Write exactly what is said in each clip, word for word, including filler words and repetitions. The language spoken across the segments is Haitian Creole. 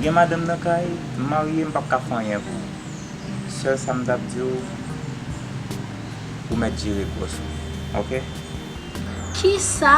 Gen madanm nan kay, m marye, m p ap ka fè anyen pou ou. Sèl sa m t ap di w, ou mèt jere pòch ou, oke? Kisa?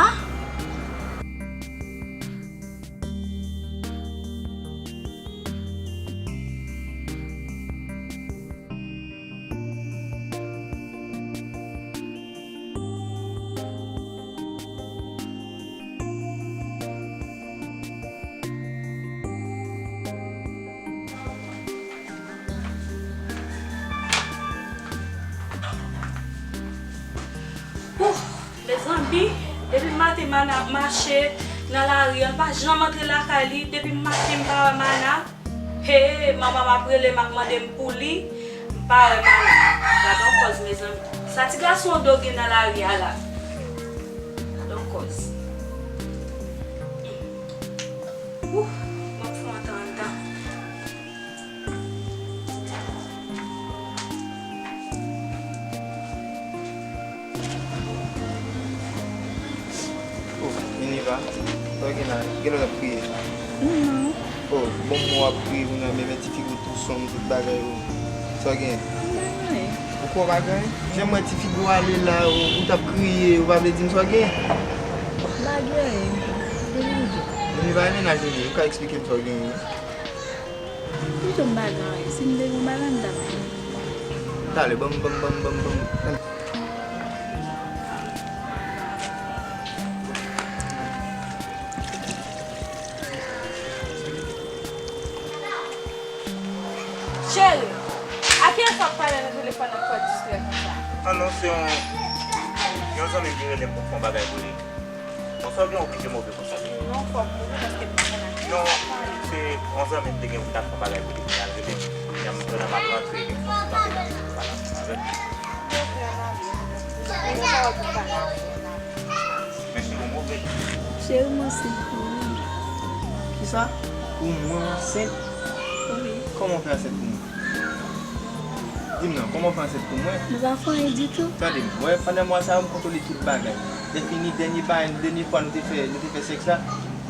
Ouh, mezanmi, depi maten Mana ap mache nan lari a, l pa janm antre lakay li. Depi maten m pa wè Mana. Hey, manman m ap rele m, ap mande m pou li, m pa wè Mana. Gad on kòz, mezanmi. Sa ti gason do gen nan lari a la? Gad on kòz. Ouh, m ap fè yon tan anndan. Oh, Minerva, sa w gen la? Genlè w t ap kriye. Non. Oh, bon moman w ap kriye kounye a, men ti figi w tou sonm, tout bagay ou. Sa w gen? M pa gen anyen. Ou kwè w pa gen anyen? Jan m wè ti figi w ale la, ou, ou t ap kriye, ou pa vle di m sa w gen? M pa gen anyen. Minerva, e mennaj ou li ye, ou ka eksplike m sa w gen wi. Pito m pa gen anyen. Si m te gen yon bagay, m t ap di w. Talè, ban m, ban m, ban m, ban m, ban m. Cheri, a kiyès w ap pale nan telefòn nan k fè w distrè konsa? Ah non, se yon, yon zanmi m ki rele m pou m fè yon bagay pou li. Bon, sa w gen oblije move konsa. Non, fò m move paske m pa konn ak kiyès w ap pale. Non, se yon zanmi m te gen pou m ta fè yon bagay pou li, kounye a l rele m, kounye a m, pandan m ap rantre, gen fòs m kanpe la, m pale ansanm avè l. Ok, ann ale. Men sa w ap pale avè l la. Men cheri, w move. Cheri, m ansent pou ou. Kisa? Ou mwen ansent? Wi. Kòman w fè ansent pou mwen? Di m non, kòman w fè ansent pou mwen? Mwen pa fè anyen ditou. Tande m, wè, pandan mwa sa yo, m kontwole tout bagay. Lèfini, dènye bagay, dènye fwa nou te fè, nou te fè sèks la,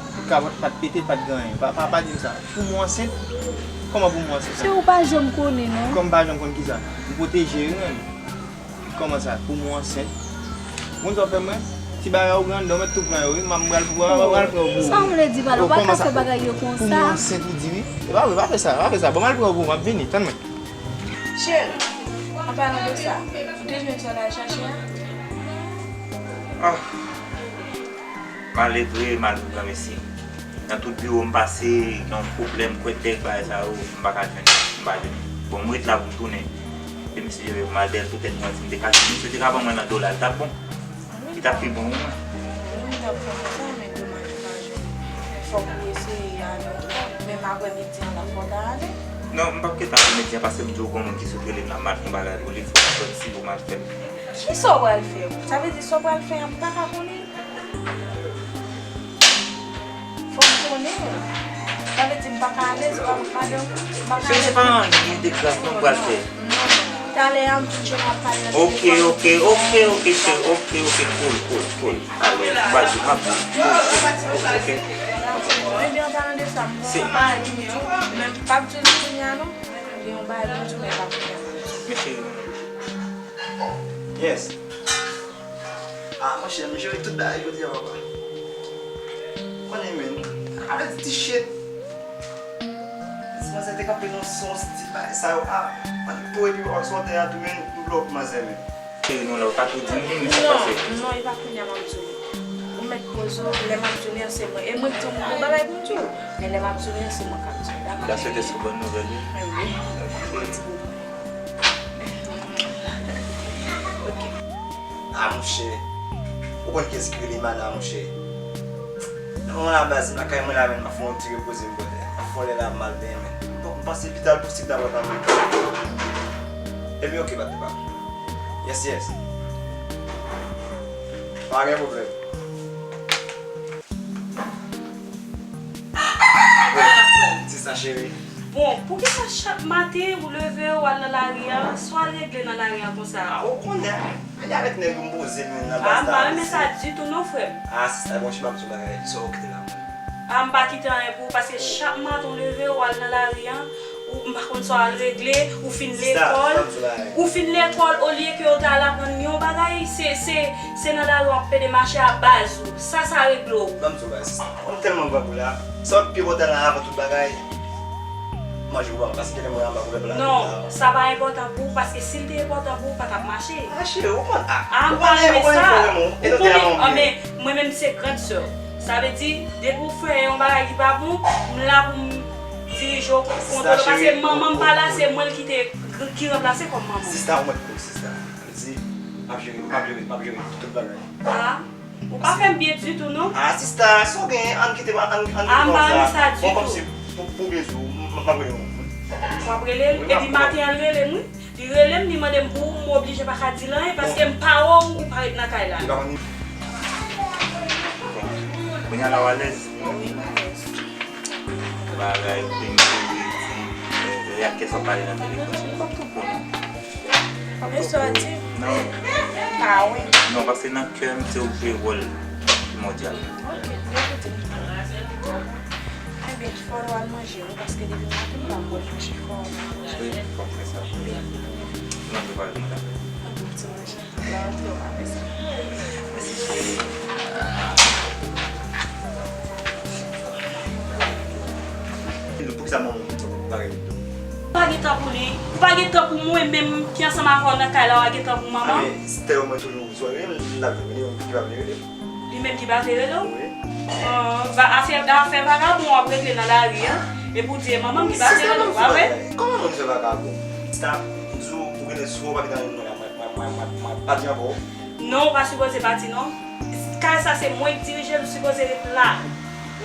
tout kapòt pa t pete, pa t gen anyen. Pa, pa, pa di m sa. Pou mwen ansent? Kòman pou mwen ansent? Cheri, ou pa janm konnen, non. Kòm m pa janm konn kisa? M pwoteje wi, menm. Kòman sa? Pou mwen ansent? Moun sa w fè mwen? Ti bagay ou gen anndan w, mèt tou pran yo wi. M pral pou, m pral pran yo pou ou. Sa w vle di pa la? Ou pa ka fè bagay yo konsa. Pou mwen ansent ou di wi. E pa vre, pa fè sa, pa fè sa. Bon, m al pran yo pou ou, m ap vini, tann mwen. Cheri, an palan de sa, ou te jwenn sa w t al chache a? Ah. M ale vre, m al pou granmesi. Nan tout biwo m pase, gen yon pwoblèm, kwèdèk, bagay sa yo, m pa ka jwenn, m pa jwenn. Bon, m ret la pou m tounen. Depi misye jere pou m al dèyè l, poutèt mwen, si m te ka, si misye te ka ban mwen nan dola, l t ap bon. Li t ap pi bon pou mwen. Wi, m t ap fè konsa, men domaj ou pa jwenn. Men fòk ou eseye ale ankò. Menm aprè midi an la, fò w ta ale. Non, m p ap ret aprè midi an, paske m di w gon moun ki sot rele m la, m al fè yon bagay pou li, fò m sòti pou m al fè l. Kisa w pral fè? Sa vle di sa w pral fè a, m pa ka konnen? Fò m konnen. Sa vle di m pa ka alèz, m pa, madanm, m pa ka alèz. Cheri, se pa anyen de grav non m pral fè. Non, non. Talè a m vin jwenn w ap pale nan telefòn. Ok, ok, ok, ok, cheri. Ok, ok, cool, cool, cool. Alèz, m ap di w, m ap di w. Cool, cool, cool, ok. Bon, ebyen, an palan de sa, m gen yon bagay pou m di w, men m p ap di w li kounye a non. M gen yon bagay pou m di w, men pa kounye a. Men cheri. Yes. Ah, monchè, m jere tout bagay jodi a, papa. Konnen, men, avèk ti shit. Ti manzè te kanpe nan son stil bagay sa yo. Ah, mwen tou epi papa sou tè a tou, men, m blow up manzè, men. Cheri, non, la, ou pa tou di m, men sa pase. Non, non, e pa kounye a m ap di w. Ou mèt poze w, lè m ap di w mèsi, se mwen. E mwen ki di w m gon bagay pou m di w. Men lè m ap di w mèsi, se mwen k ap di w, dakò? M ta swete se yon bòn nouvèl, wi. Wi. Ok. Ok. Ah, monchè. Ou konn kiyès ki rele Mana, monchè? Non, la baz, m lakay mwen la, men m ap fè yon ti repoze m, brother. M ap fè yon lè la, m al benyen, men. Bon, m pase pi ta l posib, ta pral pa mwen. Ebyen, ok, pa de pwoblèm. Yes, yes. Pa gen pwoblèm. Ti sa, cheri. Bon, poukisa chak maten ou leve, w al nan lari a, sa w al regle nan lari a konsa? Ah, ou konnen, men avèk nèg yo m poze m nan baz la. Ah, m pa renmen sa ditou non, frè m. Ah, sista, bon, cheri, m ap di w bagay, sa w kite la, mwen. A, m pa kite anyen pou ou, paske chak maten w leve, w al nan lari a, ou, m pa konn sa w al regle, ou fin lekòl, ou fin lekòl, olye ke w ta al aprann yon bagay, se, se, se nan lari w ap pede mache a baz ou. Sa, sa regle w. Ban m di w bagay, sista. Ou tèlman gran pou la. Sa w pi enpòtan nan avan tout bagay, manje ou pa, paske lè mwen anba kouvèt la. Non, sa pa enpòtan pou ou, paske si l te enpòtan pou ou, ou pa t ap mache. A, cheri, ou konn, a, ou konn, ou konn, ou konn, ou konn, ou konn, ou konn, mwen menm se grand sè w. Sa vle di, depi w fè yon bagay ki pa bon, m la pou m dirije w, kontwole w, paske manman m pa la, se mwen l kite, ki ranplase kòm manman. Sista, ou mèt pou sista. Sa vle di, m ap jere, m ap jere, m ap jere tout bagay. A, ou pa fè m byen ditou, non. A, sista, sa w genyen, ann kite m, ann, ann kite m konsa. A, m pa renmen sa ditou. Bon, kòmsi, pou, pou byen di w, m, m ap rele yon moun. W ap rele l? Epi maten an l rele m, wi. Li rele m, li mande m pou ou, m oblije pa ka di l anyen, paske m pa wè w, ou pa ret nan kay la. Bon, kounye a la w alèz? Wi, m alèz. Bagay, peng, kredi, lè ak kè sa w pale nan telefòn, se m p ap twoupe w non. M ap twoupe w. Non. Pa wi. Non, paske nan kè m, se ou ki jwe wòl primòdyal. Ok, byen koute m. Ebyen, fò w al manje wi, paske depi maten m pa wè w manje, fò w al manje. Wi, fò m fè sa. Wi. Manje pa vin la. Ann ti manje. Lè w antre w ka fè sa. Mèsi cheri. Poukisa manman w pa rele w? Ou pa gen tan pou li. Ou pa gen tan pou mwen menm ki ansanm avè w nan kay la, w a gen tan pou manman? A, men, Stèl, mwen toujou, sou rele m, l ap vin rele m, ki pa vle rele m. Li menm ki pa vle rele w? Wi. An, va, afè, afè vagabon w ap regle nan lari a. Epi w di e manman m ki pa vle rele w, pa vre? Kòman moun fè vagabon? Sista, m di w, ou genlè sou ou pa gentan renmen mwen la, mwen, mwen, mwen, mwen, mwen pati ankò. Non, ou pa sipoze pati non. Kay sa se mwen k dirije l, ou sipoze ret la.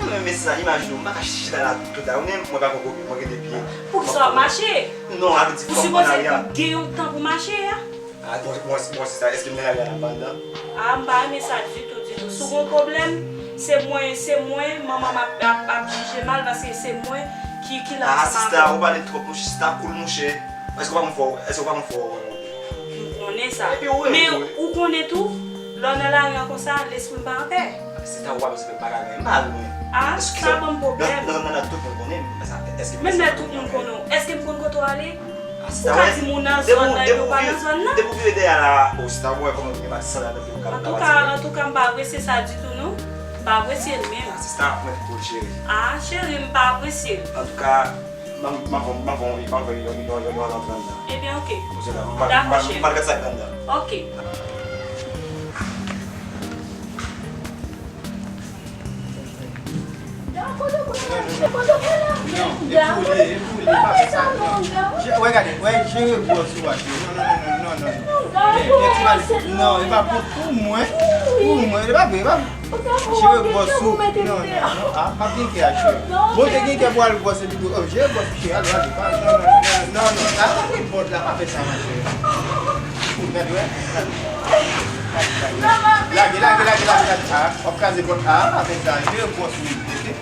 Non, men, men sista, imajine w, m pa ka chita la tout la jounen, mwen pa gen kote mwen gen de pye. Poukisa w ap mache? Non, a vle di fòk m nan lari a. Ou sipoze gen yon tan pou mache a. A, bon, bon, bon, sista, èske m nan lari a la m pa anndan? A, m pa renmen sa ditou, ditou. Si w gen yon pwoblèm, se mwen, se mwen, manman m ap, ap, ap jije mal paske se mwen ki, ki la ansanm avè w. A, sista, ou pale twòp, monchè, sista, cool, monchè. Èske w pa konn fò, èske w pa konn fò? M konnen sa. Men ou konnen tou, lè w nan lari a konsa, lespri m pa anpè. Sista, ou pa bezwen fè bagay, men m pa renmen. A, sa ban m pwoblèm. Nan, nan, nan, nan, tout moun konnen m, men sa, èske... Menm lè tout moun konnen w, èske m konn kote w ale? Ou ka di moun nan zòn nan epi w pa nan zòn nan. Depi w vire dèyè a la, o, sista, ou wè kòman gen pati sal la, depi w ka... Antouka, antouka, m pa apresye sa ditou, non. M pa apresye l menm. A, sista, mwen tou cheri. A, cheri, m pa apresye l. Antouka, m, m, m, m, m, m, yon, yon, yon, yon lòt anndan. Ebyen, oke. Dakò, cheri. M pral gad sa k anndan. Oke. Non, e pou li, e pou li, pa fè sa, non. Wè, gade, wè, jere gwòs ou a, cheri. Non, non, non, non, non, non. Non, e pa pou, pou mwen, pou mwen, e pa vre, e pa vre. Jere gwòs ou. Non, non, non, a, pa gen kè a, cheri. Bon, te gen kè pou al gwòs epi tou. O, jere gwòs ou, cheri, ale, ale, pa, non, non, non, non, non, a, pa gen pòt la, pa fè sa, ma cheri. Gade, wè, gade. Lage, lage, lage, lage, lage. A, w ap kraze pòt la, pa fè sa. Jere gwòs ou, oke?